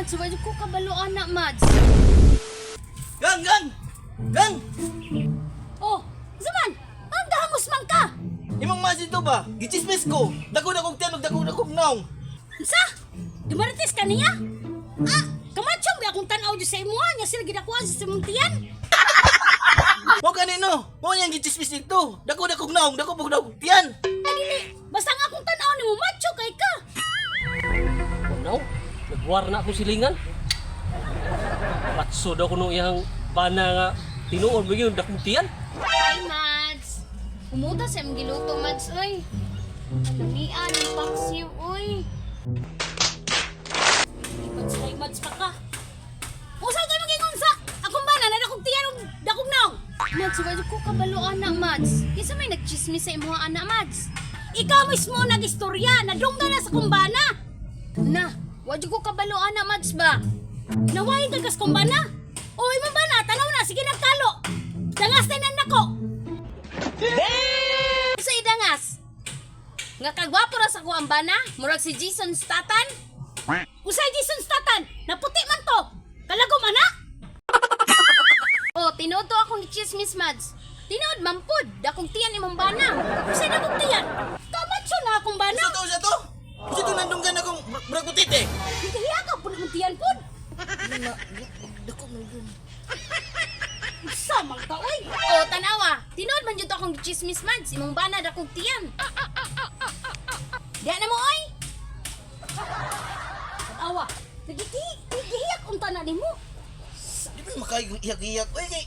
Mads, wa jud ko kabalo ana, Mads. Gang, gang! Gang! Oh, zaman! Ang dahamos man ka! Imong mas ito ba? Gichismis ko. Dako na kong tiyan, dako na kong naong. Unsa? Dumarites ka niya? Ah, kamatsong ba akong tan-aw dyan sa imuha nga sila gidakuan sa imong tiyan? Mo kanino? Mo niyang gichismis dito. Dako na kong naong, dako pug naong tiyan. Ay, dili. Basta nga akong tan-aw nimo macho kay ka. Ano? Nagwar na akong silingan. Matso daw ko nung iyang bana nga tinuod mo yun, dakong tiyan. Hi, Mads. Umuta sa imong giluto, Mads, oy. Lamian ang paksiw, oy. Mads kay Mads pa ka. Usa ka magingon sa akong bana na dakong tiyan og dakong naong. Mads, wa jud ko kabalo ana, Mads. Kinsa may nagchismis sa imuha ana, Mads? Ikaw mismo nagistorya, nadungga na sa kumbana. Na, wa jud ko kabalo ana, Mads ba? Nawain ka kas kumbana. O imong bana, tanaw na sige nagkalo. Dangas na nako. Sa idangas. Nga kagwapo ra sa ko ang bana, murag si Jason Statham. Usay Jason Statham, naputi man to. Kalagom ana. Oh, tinuod to akong gichismis, Mads. Tinuod man pud, dakong tiyan imong bana. Usay dakong tiyan. Kamatso na akong bana. Sa to, sa to. Sa to nandunggan akong bragutit eh. Hiya ka pud akong tiyan pud. Dako man yun. Usa man ka oy. Oh, tanawa. Tinuod man jud to akong gichismis, Mads. Imong bana dakong tiyan. Diya na mo, oy. Awa, nagiti gihiyak unta na nimo. Di ba makayong iyak-iyak? Oy, kay